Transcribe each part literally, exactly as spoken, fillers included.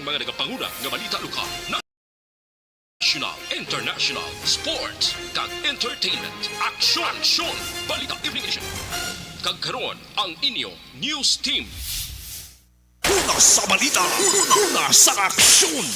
Mga nagapanguna nga balita lokal, national, international, sports, kag entertainment. Aksyon! Aksyon! Balita Evening Edition. Kag karon, ang inyo news team. Una sa balita, una sa aksyon.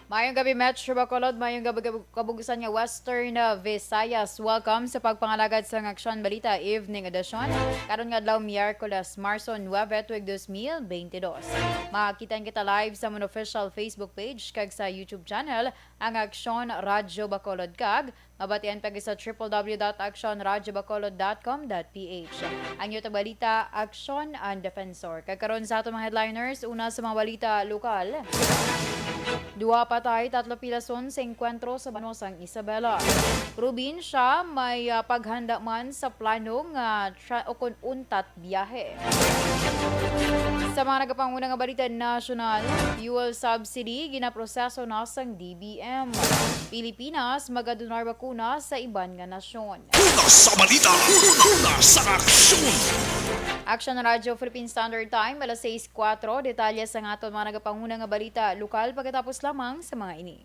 Mayong gabi, Metro Bacolod. Mayong gabi, gab-, kabugusan nga Western, uh, Visayas. Welcome sa pagpangalagad sang Aksyon Balita Evening Edition. Karon nga adlaw, Miyerkules, Marso nuebe, tuig dos mil beintidos. Makakita kita live sa amon official Facebook page kag sa YouTube channel, ang Aksyon Radyo Bacolod, kag mabatian pa sa triple W dot aksyon radyo bacolod dot com dot P H. Ang inyo tagabalita, Aksyon ang Defensor. Kag karon sa aton mga headliners, una sa mga balita lokal. Duha patay, tatlo pilason sa engkwentro sa banwa sang Isabela. Probinsya may, ah, paghanda man sa plano nga tra-, o kon untat biyahe. Sa mga nagapanguna nga balita nasyonal, fuel subsidy ginaproseso na sang D B M. Pilipinas magadonar bakuna sa iban nga nasyon. Una sa balita, una sa aksyon. Aksyon Radyo Philippine Standard Time, alas sais kuwatro. Detalye sa aton mga nagapanguna nga balita lokal pagkatapos lamang sa mga ini.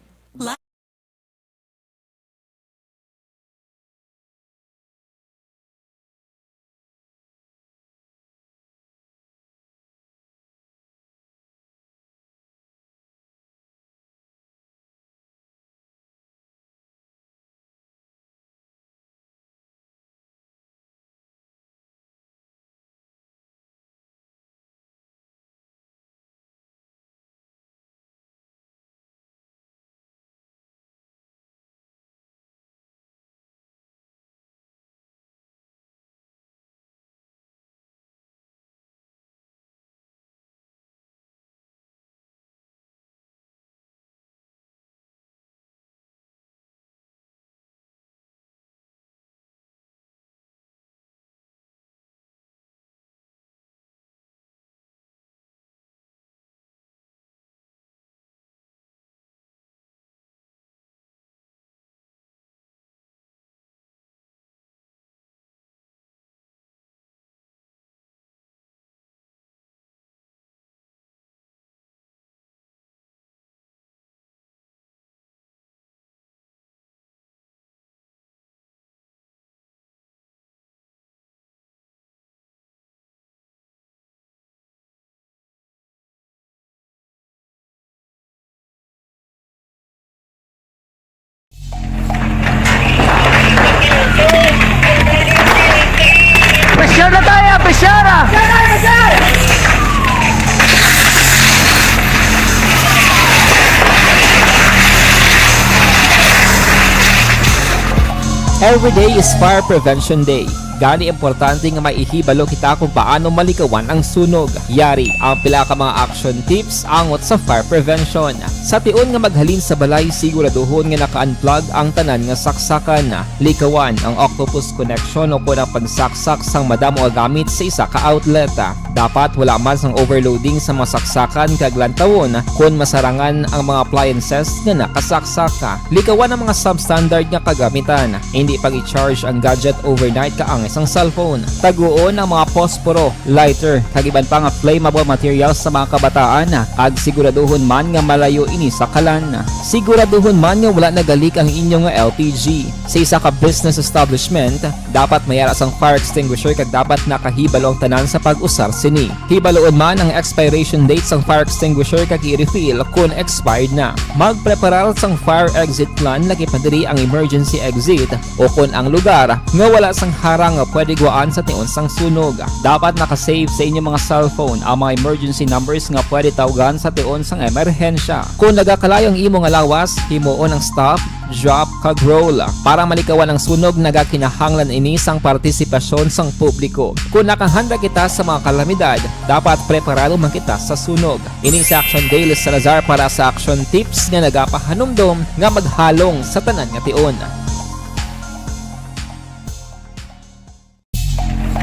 Pressure na tayo, pressure ah! Every day is Fire Prevention Day. Gani, importante nga maihibalo kita kung paano malikawan ang sunog. Yari ang pila ka mga action tips angot sa fire prevention. Sa tion nga maghalin sa balay, siguraduhon nga naka-unplug ang tanan nga saksakan. Likawan ang octopus connection o kon ang pagsaksak sang madamo nga gamit sa isa ka outlet. Dapat wala man sang overloading sa mga saksakan kag lantawon kon masarangan ang mga appliances nga nakasaksak. Likawan ang mga substandard nga kagamitan. Indi pag-i-charge ang gadget overnight kaangay sang cellphone. Taguon ang mga posporo, lighter, kag iban pa nga flammable materials sa mga kabataan, kag siguraduhon man nga malayo ini sa kalan. Siguraduhon man nga wala nagalik ang inyo nga L P G. Sa isa ka business establishment, dapat may ara sang fire extinguisher kag dapat nakahibalo ang tanan sa pag-usar sini. Hibaloon man ang expiration date sang fire extinguisher kag i-refill kon expired na. Magpreparar sang fire exit plan, lagi pa diri ang emergency exit o kon ang lugar nga wala sang harang nga pwede guwaan sa tion sang sunog. Dapat naka-save sa inyo mga cellphone ang mga emergency numbers nga pwede tawgan sa tion sang emerhensya. Kon nagakalayo ang imo nga lawas, himuon ang stop, drop, kag roll para malikawan ang sunog. Nagakinahanglan ini sang partisipasyon sang publiko. Kon nakahanda kita sa mga kalamidad, dapat preparado man kita sa sunog. Ini si Action Dale Salazar para sa Action Tips nga nagapahanumdom nga maghalong sa tanan nga tion.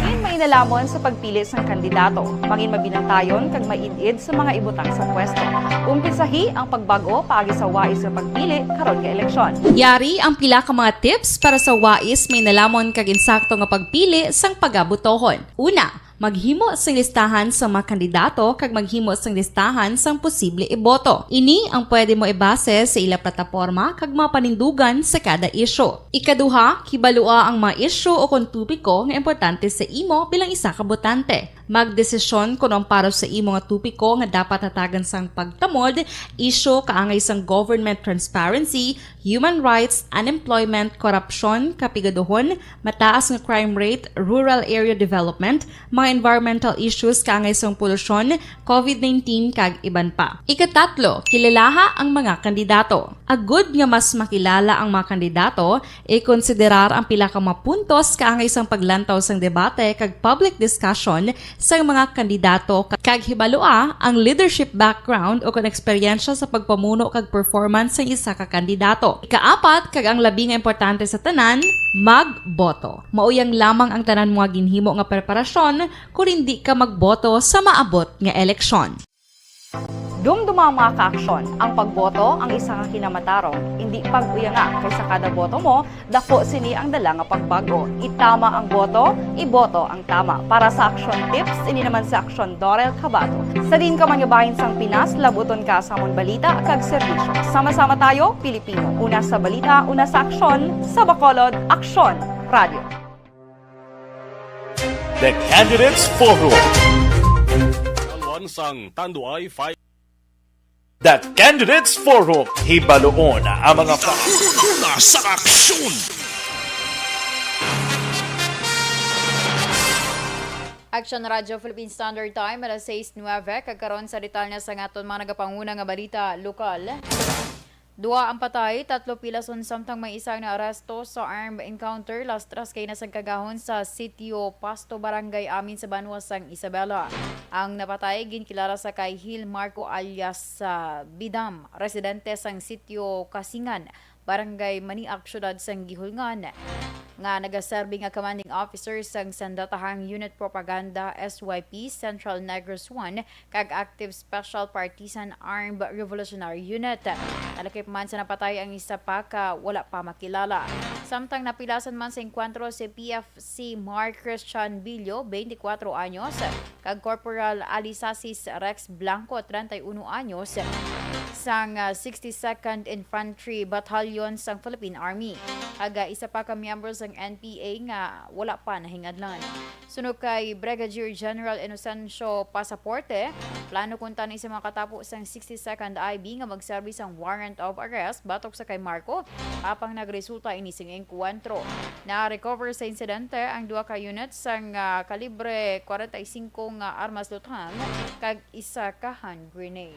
In my Nalamon sa pagpili sang kandidato, mangin mabinantayon kag maid-id sa mga ibutang sa pwesto. Umpisahi ang pagbag-o paagi sa wais nga pagpili karon nga eleksyon. Yari ang pila ka mga tips para sa wais may nalamon kag insakto nga pagpili sang pagabutohon. Una, maghimo sing listahan sa mga kandidato kag maghimo sing listahan sang posible iboto. Ini ang pwede mo ibase sa ila plataporma kag mga panindugan sa kada isyu. Ikaduha, kibalua ang mga isyu o kon topiko nga importante sa imo bilang isa ka botante. Magdesisyon kon ang para sa imo nga topiko nga dapat hatagan sang pagtamod, isyu kaangay sang government transparency, human rights, unemployment, korupsyon, kapigaduhon, mataas nga crime rate, rural area development, mga environmental issues kaangay sang polusyon, covid nineteen, kag iban pa. Ikatatlo, kilalaha ang mga kandidato. Agud nga mas makilala ang mga kandidato, ikonsiderar ang pila ka mga puntos kaangay sang paglantaw sang debate kag public discussion sang mga kandidato, kag hibalua ang leadership background o kon eksperyensya sa pagpamuno kag performance sang isa ka kandidato. Ikaapat, kag ang labi nga importante sa tanan, magboto. Mauyang lamang ang tanan mo nga ginhimo nga preparasyon kon indi ka magboto sa maabot nga eleksyon. Dumduma ang mga kaaksyon. Ang pagboto ang isa ka kinamatarong. Indi pag-uyanga, kay sa kada boto mo, daku sini ang dala nga pagbag-o. Itama ang boto, iboto ang tama. Para sa Aksyon Tips, ini naman si Aksyon Dorel Cabato. Sa diin ka man nga bahin sang Pinas, labuton ka sa amon balita kag serbisyo. Sama-sama tayo, Pilipino. Una sa balita, una sa aksyon, sa Bacolod, Aksyon, Radyo. The Candidates Forum. Alwan sang Tanduay Five. The Candidates Forum. Hibaluon ang mga pa- Una sa aksyon. Action Radio Philippine Standard Time, alas sais nuebe, kag karon sa detalye sa aton mga nagapanguna nga balita lokal. Duha ang patay, tatlo pilason samtang may isa nga naaresto sa armed encounter last Tras kay nasagkagahon sa Sitio Pasto, Barangay Amin sa banwa sang Isabela. Ang napatay ginkilala sa kay Hil Marco alias, ah, Bidam, residente sang Sitio Kasingan, Barangay Maniak, Syudad sang Guihulngan, nga nagaserbi nga commanding officer sang Sandatahang Unit Propaganda, S Y P, Central Negros One, kag Active Special Partisan Armed Revolutionary Unit. Nalakip man sa napatay ang isa pa ka wala pa makilala. Samtang napilasan man sa engkwentro si P F C Mark Christian Billo, twenty-four anyos, kag Corporal Alisasis Rex Blanco, treinta y uno anyos, sang, ah, sixty-second Infantry Battalion sang Philippine Army, kag, ah, isa pa ka miyembro sang N P A nga wala pa nahingadlan. Suno kay Brigadier General Inocencio Pasaporte, plano kuntani sa mga katapo sang sixty-second I B nga magserbi sang warrant of arrest batok sa kay Marco, apang nagresulta ini sing engkwentro. Na-recover sa insidente ang duha ka unit sang, ah, kalibre kwarenta y singko nga armas luthang kag isa ka hand grenade.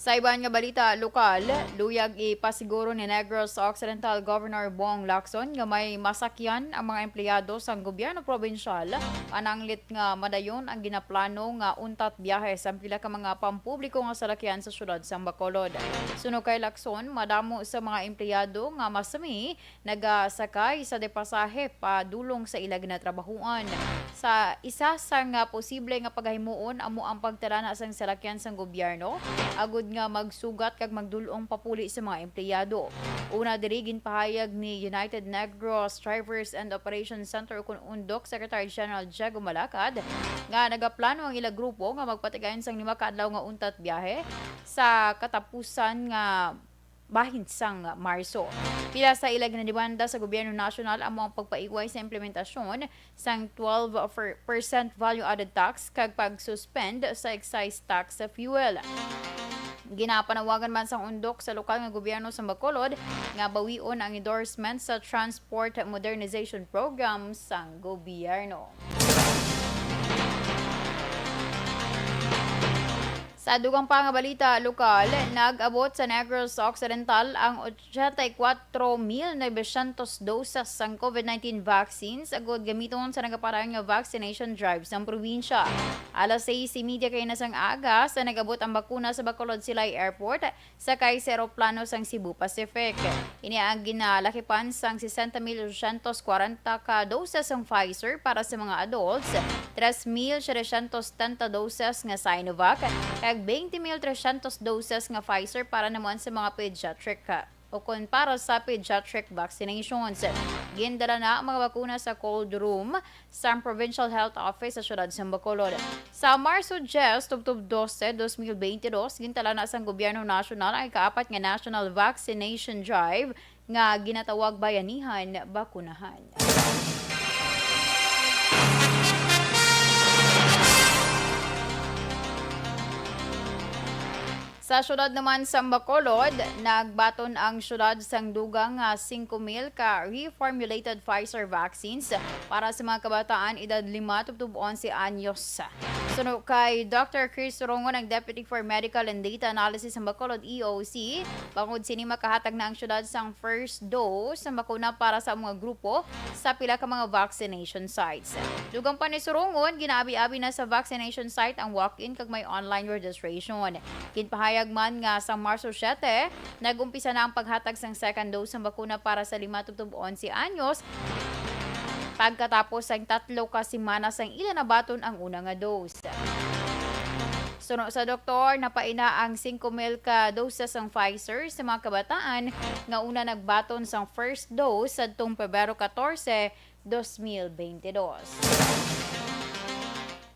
Sa iban nga balita lokal, luyag ipasiguro ni Negros Occidental Governor Bong Lacson nga may masakyan ang mga empleyado sang gobyerno probinsyal, pananglit nga madayon ang ginaplano nga untat biyahe sa pila ka mga pampubliko nga salakyan sa siyudad sang Bacolod. Suno kay Lacson, madamo sa mga empleyado nga masami nagasakay sa de pasahe padulong sa ila ginatrabahuan. Sa isa sang posible nga pagahimuon amo ang pagtalana sang salakyan sang gobyerno, agud nga magsugat kag magdul-ong papuli sa mga empleyado. Una diri, ginpahayag ni United Negros Drivers and Operations Center, ukon UNDOC, Secretary General Diego Malacad nga nagaplano ang ila grupo nga magpatigayon sang lima ka adlaw nga untat biyahe sa katapusan nga bahin sang Marso. Pila sa ila ginademanda sa gobyerno nasyonal amo ang pagpaiway sa implementasyon sang twelve percent value-added tax kag pag-suspend sa excise tax sa fuel. Ginapanawagan man sang UNDOC sa lokal nga gobyerno sa Bacolod nga bawion ang endorsement sa Transport Modernization Program sang gobyerno. Sa dugang pa nga balita lokal, nag-abot sa Negros Occidental ang ochenta y cuatro mil novecientos doses sang COVID nineteen vaccines agud gamiton sa nagapadayon nga vaccination drive sang probinsya. Alas sais y media kaina sang aga sa nag-abot ang bakuna sa Bacolod Silay Airport, sakay sa eroplano sang Cebu Pacific. Ini ang ginalakipan sang sesenta mil ochocientos kwarenta ka doses sang Pfizer para sa mga adults, tres mil setecientos setenta doses nga Sinovac, kag twenty mil trescientos doses nga Pfizer para naman sa mga pediatric, ukon para sa pediatric vaccinations. Gindala na ang mga bakuna sa cold room sang Provincial Health Office sa siyudad sang Bacolod. Sa Marso diyes tubtob dose, dos mil bente dos, gintala na sang gobyerno nasyonal ang ikaapat nga National Vaccination Drive nga ginatawag Bayanihan Bakunahan. Sa siyudad naman sa Bacolod, nagbaton ang siyudad sang dugang nga singko mil ka reformulated Pfizer vaccines para sa mga kabataan edad lima tubtob onse anyos. Suno kay Doctor Chris Rongon, ang Deputy for Medical and Data Analysis sa Bacolod E O C, bangod sini makahatag na ang siyudad sang first dose sa bakuna para sa mga grupo sa pila ka mga vaccination sites. Dugang pa ni Surongon, ginaabi-abi na sa vaccination site ang walk-in kag may online registration. Ginpahayag man nga sa Marso siyete, nag-umpisa na ang paghatag sang second dose sang bakuna para sa lima tubtob onse anyos, pagkatapos sang tatlo ka semana sang ila nabaton ang una nga dose. Suno sa doktor, napaina ang singko mil ka doses sang Pfizer sa mga kabataan nga una nagbaton sang first dose sadtong Pebrero katorse, dos mil bente dos.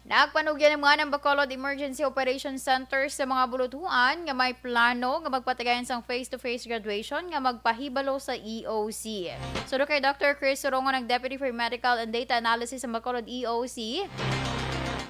Nagpanugyan naman ang Bacolod Emergency Operation Center sa mga bulutuan nga may plano nga magpatigayon sang face-to-face graduation nga magpahibalo sa E O C. Suno kay Doctor Chris Surongon, ang Deputy for Medical and Data Analysis sa Bacolod E O C,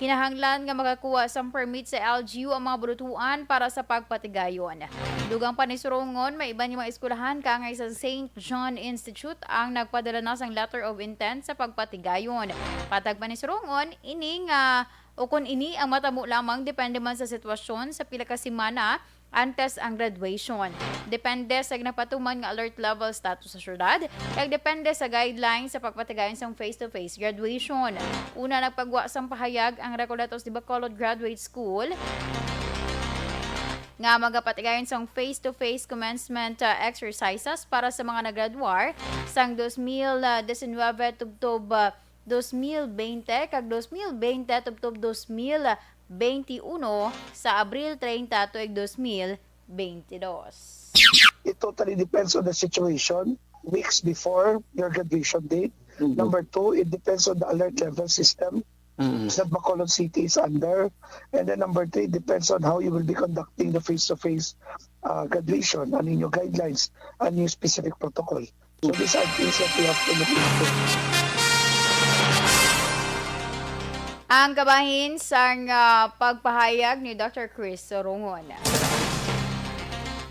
kinahanglan nga makakuha sang permit sa L G U ang mga bulutuan para sa pagpatigayon. Dugang pa ni Surongon, may iban nga mga eskwelahan kaangay sa Saint John Institute ang nagpadala na sang letter of intent sa pagpatigayon. Patag pa ni Surongon, ini nga, ukon ini ang matabo lamang depende man sa sitwasyon sa pila ka semana antes ang graduation. Depende sa ginapatuman nga alert level status sa syudad, kag depende sa guidelines sa pagpatigayon sang face-to-face graduation. Una nagpagwa sang pahayag ang Recoletos de Bacolod Graduate School nga magapatigayon sang face-to-face commencement, uh, exercises para sa mga naggraduar sang dos mil diecinueve tubtob, uh, dos mil veinte kag dos mil veinte tubtob dos mil veintiuno sa Abril treinta tuig dos mil veintidos. It totally depends on the situation weeks before your graduation date. Mhm. Number two, it depends on the alert level system Mhm. that Bacolod City is under. And then number three, it depends on how you will be conducting the face-to-face, uh, graduation, ano yung guidelines, ano yung specific protocol. So these are things that we have to look into. Ang kabahin sang, ah, pagpahayag ni Doctor Chris Rongon.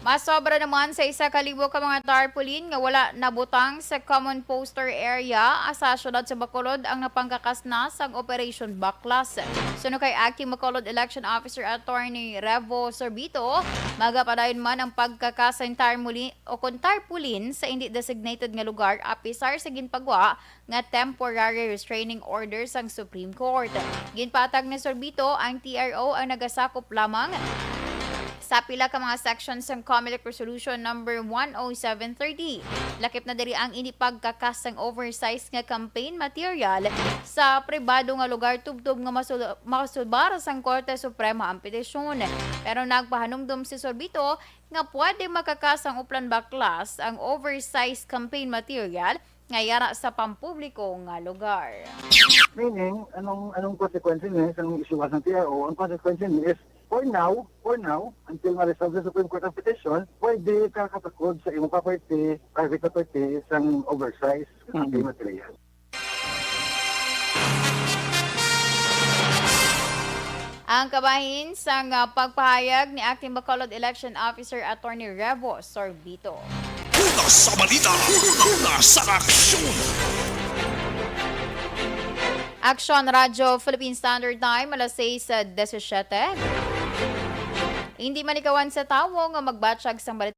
Masobra naman sa isa ka libo ka mga tarpaulin nga wala nabutang sa common poster area sa siyudad sa Bacolod ang napangkakas na sang Operation Baklas. Suno kay Acting Bacolod Election Officer Attorney Revo Sorbito, magapadayon man ang pagkakas sang tarpaulin o kon tarpaulin sa indi designated nga lugar, apisar sa ginpagwa nga temporary restraining order sang Supreme Court. Ginpatag ni Sorbito, ang T R O ang nagasakop lamang sa pila ka mga sections sang Comelec Resolution Number one oh seven thirty. Lakip na diri ang indi pagkakas sang oversize nga campaign material sa pribado nga lugar tubtob nga masul-, masulbar sang Korte Suprema ang petisyon. Pero nagpahanumdom si Sorbito nga pwede makakas sang Oplan Baklas ang oversized campaign material nga yara sa pampubliko nga lugar. Meaning, anong, anong consequence niya sa isyuhan ng T R O? Ang consequence niya is, for now, for now, until ma-resolve sa Supreme Court ang petition, pwede ka katakod sa imong property, private property, sang oversized Mhm. material. Ang kabahin sang, ah, pagpahayag ni Acting Bacolod Election Officer Attorney Revo Sorbito. Una sa balita, una sa aksyon. Aksyon Radyo Philippine Standard Time, alas sais diecisiete. Indi malikawan sa tawo nga magbatyag sang bal-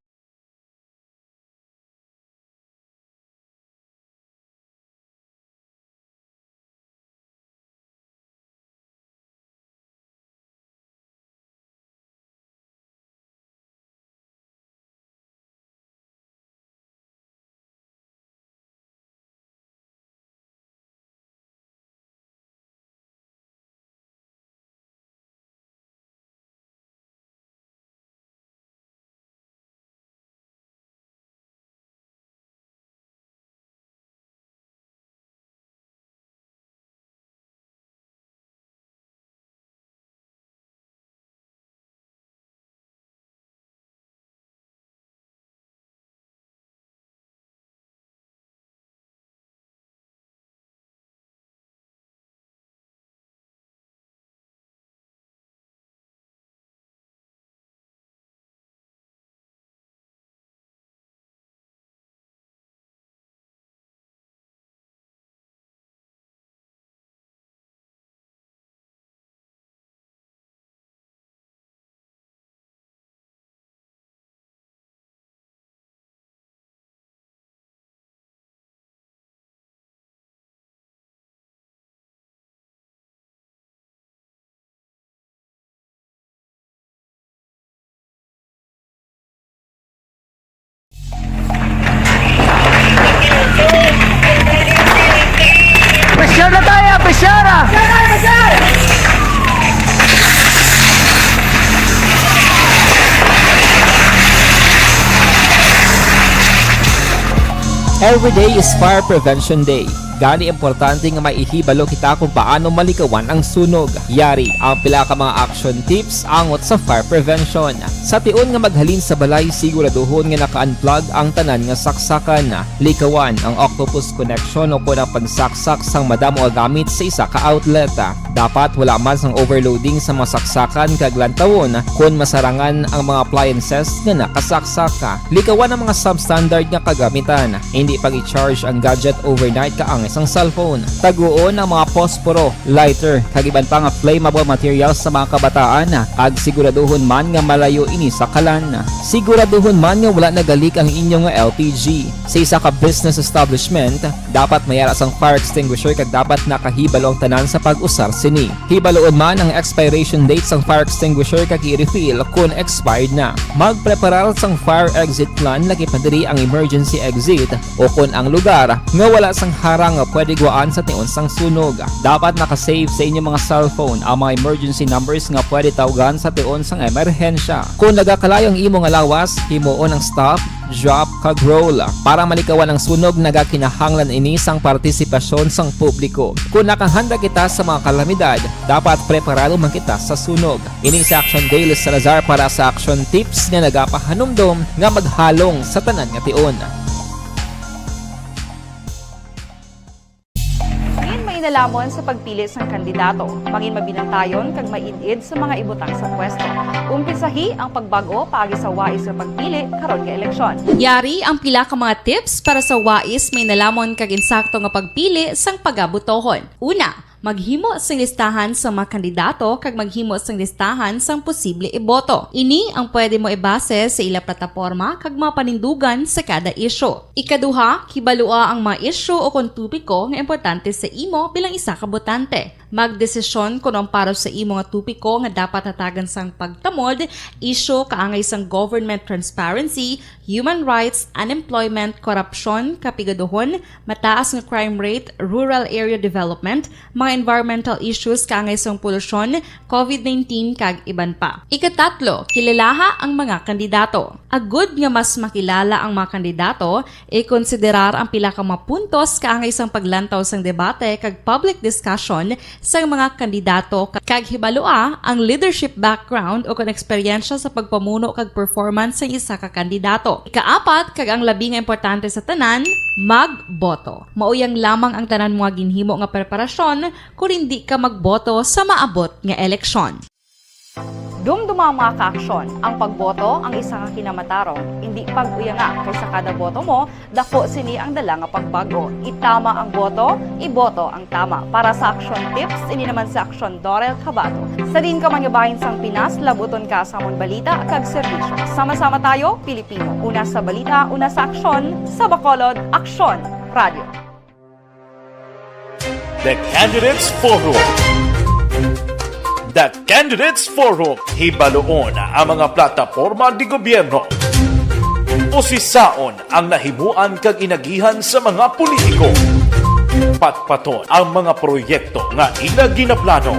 Pressure na tayo! Pressure! Every day is Fire Prevention Day. Gani, importante nga maihibalo kita kung paano malikawan ang sunog. Yari ang pila ka mga action tips angot sa fire prevention. Sa tion nga maghalin sa balay, siguraduhon nga naka-unplug ang tanan nga saksakan. Likawan ang octopus connection o kon ang pagsaksak sang madamo nga gamit sa isa ka outlet. Dapat wala man sang overloading sa mga saksakan kag lantawon kon masarangan ang mga appliances nga nakasaksak. Likawan ang mga substandard nga kagamitan. Indi pag-i-charge ang gadget overnight kaangay sang cellphone. Taguon ang mga posporo, lighter, kag iban pa nga flammable materials sa mga kabataan, kag siguraduhon man nga malayo ini sa kalan. Siguraduhon man nga wala nagalik ang inyo nga L P G. Sa isa ka business establishment, dapat may ara sang fire extinguisher kag dapat nakahibalo ang tanan sa pag-usar sini. Hibaluon man ang expiration date sang fire extinguisher kag i-refill kon expired na. Magpreparar sang fire exit plan, lakip na diri ang emergency exit o kon ang lugar nga wala sang harang nga pwede gwaan sa tion sang sunog. Dapat naka-save sa inyo mga cellphone ang mga emergency numbers nga pwede tawgan sa tion sang emerhensya. Kon nagakalayo ang imo nga lawas, himuon ang stop, drop, kag roll. Para malikawan ang sunog, nagakinahanglan ini sang partisipasyon sang publiko. Kon nakahanda kita sa mga kalamidad, dapat preparado man kita sa sunog. Ini si Action Dale Salazar para sa Action Tips nga nagapahanumdom nga maghalong sa tanan nga tion. Mangin mainalhamon sa pagpili sang kandidato. Mangin mabinantayon kag maid-id sa mga ibutang sa pwesto. Umpisahi ang pagbag-o paagi sa wais nga pagpili karon nga eleksyon. Yari ang pila ka mga tips para sa wais, mainalhamon kag insakto nga pagpili sang pagabotohon. Una, maghimo sing listahan sa mga kandidato kag maghimo sing listahan sang posible iboto. Ini ang pwede mo ibase sa ila plataporma kag mga panindugan sa kada isyu. Ikaduha, kibalua ang mga isyu o kon topiko nga importante sa imo bilang isa ka botante. Magdesisyon kon ang para sa imo nga topiko nga dapat hatagan sang pagtamod, isyu kaangay sang government transparency, human rights, unemployment, korupsyon, kapigaduhon, mataas nga crime rate, rural area development, mga environmental issues kaangay sang polusyon, covid nineteen, kag iban pa. Ikatatlo, kilalaha ang mga kandidato. Agud nga mas makilala ang mga kandidato, ikonsiderar ang pila ka mga puntos kaangay sang paglantaw sang debate kag public discussion sang mga kandidato ka-, kag hibalua ang leadership background o kon eksperyensya sa pagpamuno kag performance sang isa ka kandidato. Ikaapat, kag ang labi nga importante sa tanan, magboto. Mao yang lamang ang tanan mo nga ginhimo nga preparasyon kon indi ka magboto sa maabot nga eleksyon. Dumduma, mga kaaksyon, ang pagboto ang isa ka kinamatarong. Indi pag-uyanga, kay sa kada boto mo, dako sini ang dala nga pagbago. Itama ang boto, iboto ang tama. Para sa Aksyon Tips, ini naman si Aksyon Dorel Cabato. Sa diin ka man nga bahin sang Pinas, labuton ka sa amon balita kag serbisyo. Sama-sama tayo, Pilipino. Una sa balita, una sa aksyon, sa Bacolod, Aksyon Radio. The Candidates Forum. The Candidates Forum, hibaluon ang mga plataporma de gobyerno. Usisaon ang nahimuan kag inagihan sa mga politiko. Patpaton ang mga proyekto nga ila ginaplano.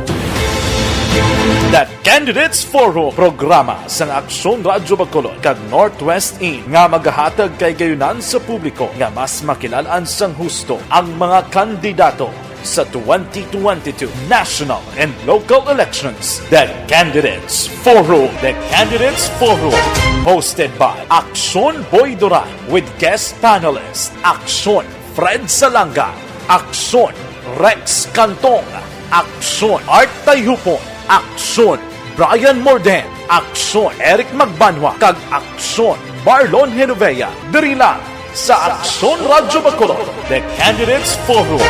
The Candidates Forum, programa sang Aksyon Radyo Bacolod kag Northwest In nga magahatag kay gayunan sa publiko nga mas makilal-an sang husto ang mga kandidato sa twenty twenty-two national and local elections. The Candidates Forum. The Candidates Forum, hosted by Aksyon Boy Duran with guest panelist Aksyon Fred Salanga, Aksyon Rex Cantong, Aksyon Art Tayhupon, Aksyon Brian Morden, Aksyon Eric Magbanwa, kag Aksyon Marlon Genovea. Diri lang sa Aksyon Radyo Bacolod, The Candidates Forum.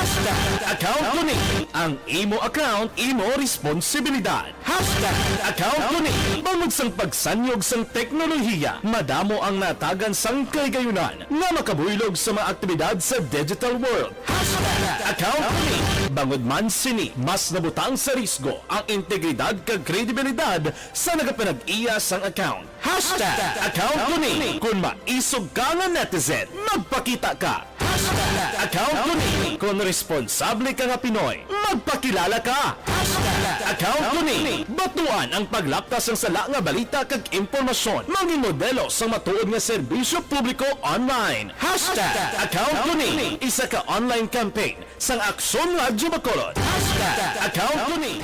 Hashtag account ko ni. Ang imo account, imo responsibilidad. Hashtag account ko ni. Bangod sang pagsanyog sang teknolohiya, madamo ang natagan sang kahigayunan nga makabuylog sa mga aktibidad sa digital world. Hashtag account ko ni. Bangod man sini, mas nabutang sa risgo ang integridad kag kredibilidad sa nagapanag-iya sang account. Hashtag account ko ni. Kung maisog ka nga netizen, magpakita ka. Hashtag account ko ni. Kung responsable ka nga Pinoy, magpakilala ka. Hashtag account ko ni. Batuan ang paglapta sang sala nga balita kag impormasyon. Mangin modelo sang matuod nga serbisyo publiko online. Hashtag account ko ni. Isa ka online campaign sang Aksyon Radyo Bacolod. Hashtag account ko ni.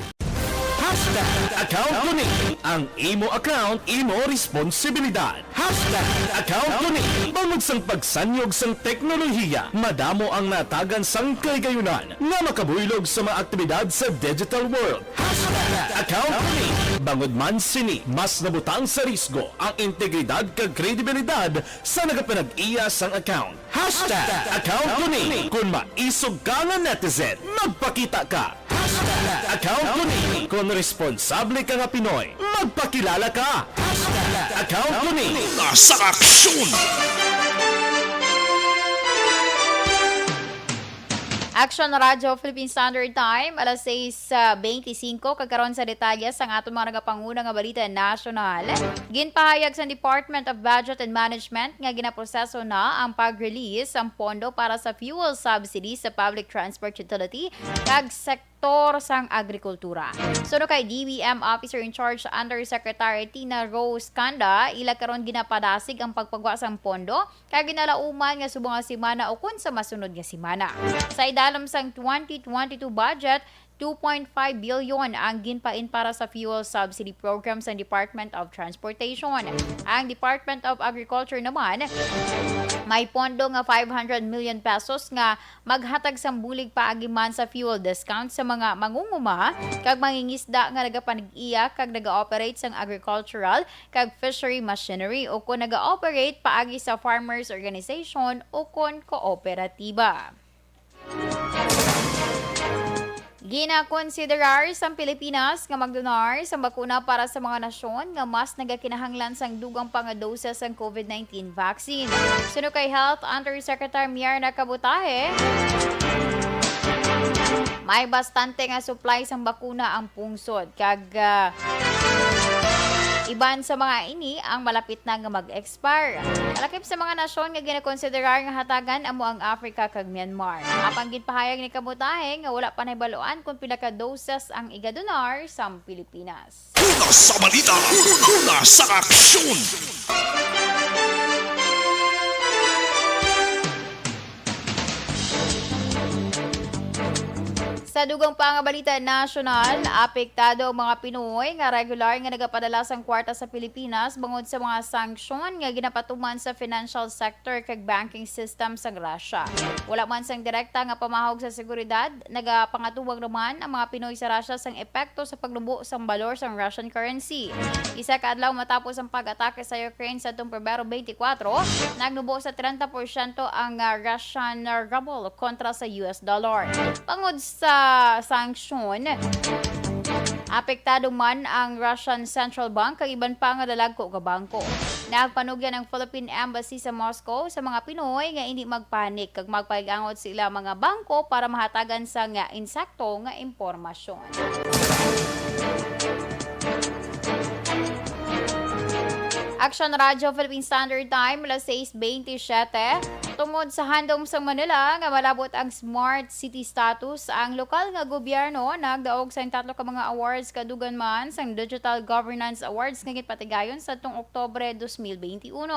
Hashtag account ko ni. Ang imo account, imo responsibilidad. Hashtag account ko ni. Bangod sang pagsanyog sang teknolohiya, madamo ang natagan sang kahigayunan nga makabuylog sa mga aktibidad sa digital world. Hashtag account ko ni. Bangod man sini, mas nabutang sa risgo ang integridad kag kredibilidad sa nagapanag-iya sang account. Hashtag account ko ni. Kung maisog ka nga netizen, magpakita ka. Hashtag account ko ni. Kung responsable ka nga Pinoy, magpakilala ka. Hashtag account ko ni. Una sa aksyon. Action Radio Philippine Standard Time, alas sais, ah, twenty-five, kag karon sa detalye sang aton mga nagapanguna nga balita nasyonal. Ginpahayag sa Department of Budget and Management nga ginaproseso na ang pag-release sang pondo para sa fuel subsidy sa public transport utility kag sektor sang agrikultura. Suno kay D B M Officer in Charge Undersecretary Tina Rose Canda, ila karon ginapadasig ang pagpagwa sang pondo kag ginalauman nga subong nga semana ukon sa masunod nga semana. Sa idalom sang twenty twenty-two budget, two point five billion ang ginpain para sa fuel subsidy program sa Department of Transportation. Ang Department of Agriculture naman may pondo nga five hundred million pesos nga maghatag sang bulig paagi man sa fuel discount sa mga mangunguma kag mangingisda nga nagapanag-iya kag nag-ooperate sang agricultural kag fishery machinery ukon nag-ooperate paagi sa farmers organization ukon kooperatiba. Ginakonsiderar sang Pilipinas nga magdonar sang bakuna para sa mga nasyon nga mas nagakinahanglan sang dugang pa nga doses sang COVID nineteen vaccine. Suno kay Health Undersecretary Myrna Cabutaje, may bastante nga supply sang bakuna ang pungsod, kag, ah, iban sa mga ini ang malapit na nga mag-expire. Kalakip sa mga nasyon nga ginakonsiderar nga hatagan amo ang Africa kag Myanmar. Apan ginpahayag ni Cabutaje nga wala pa nahibaluan kung pila ka doses ang igadonar sang Pilipinas. Una sa balita, una sa aksyon. Sa dugang pa nga balita nasyonal, apektado ang mga Pinoy nga regular nga nagapadala sang kwarta sa Pilipinas bangod sa mga sanksyon nga ginapatuman sa financial sector kag banking system sang Russia. Wala man sang direkta nga pamahog sa seguridad, nagapangatuwang naman ang mga Pinoy sa Russia sang epekto sa pagnubo sang balor sang Russian currency. Isa ka adlaw matapos ang pag-atake sa Ukraine sa atong Pebrero twenty-four, nagnubo sa treinta porsyento ang, ah, Russian ruble kontra sa U S dollar. Bangod sa sanksyon, apektado man ang Russian Central Bank kag iban pa nga dalagko nga bangko. Nagpanugyan ang Philippine Embassy sa Moscow sa mga Pinoy nga hindi magpanik kag magpaig-angot sa ila mga bangko para mahatagan sang insakto nga impormasyon. Action Radio Philippine Standard Time, alas sais twenty-seven. Tungod sa handom sang Manila nga malabot ang Smart City status, ang lokal nga gobyerno nagdaog sa tatlo ka mga awards, kadugan man sang Digital Governance Awards nga ginpatigayon sa atong Oktubre twenty twenty-one.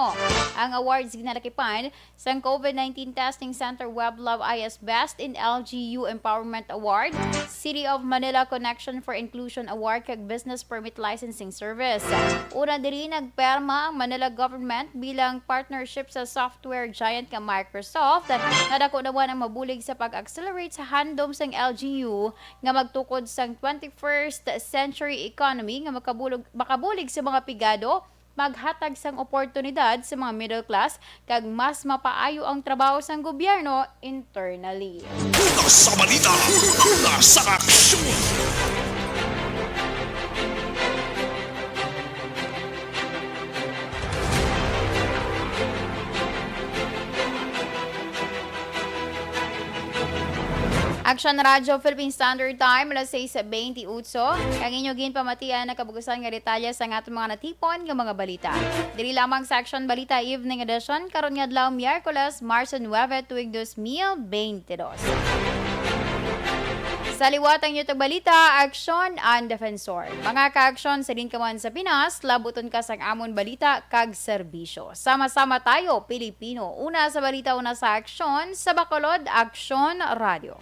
Ang awards ginalakipan sang COVID nineteen Testing Center Web Lab I S Best in L G U Empowerment Award, City of Manila Connection for Inclusion Award, kag Business Permit Licensing Service. Una diri, nagperma ang Manila government bilang partnership sa software giant nga Microsoft, nga dako naman ang mabulig sa pag-accelerate sa handom sang L G U nga magtukod sang twenty-first century economy nga makabulog-, makabulig sa mga pigado, maghatag sang oportunidad sa mga middle class, kag mas mapaayo ang trabaho sang gobyerno internally. Una sa balita, una sa aksyon. Action Radio Philippine Standard Time, alas sais twenty-eight. Ang inyo ginpamatian ang kabugusan nga detalye sa aton mga natipon nga mga balita. Diri lamang sa Action Balita Evening Edition, karon nga adlaw, Miyerkules, Marso nuebe, tuig dos mil beintidos. Sa liwat ang inyo tagbalita, Aksyon ang Defensor. Mga kaaksyon, sa din ka man sa Pinas, labuton ka sang amon balita kag serbisyo. Sama-sama tayo, Pilipino. Una sa balita, una sa aksyon, sa Bacolod, Aksyon Radio.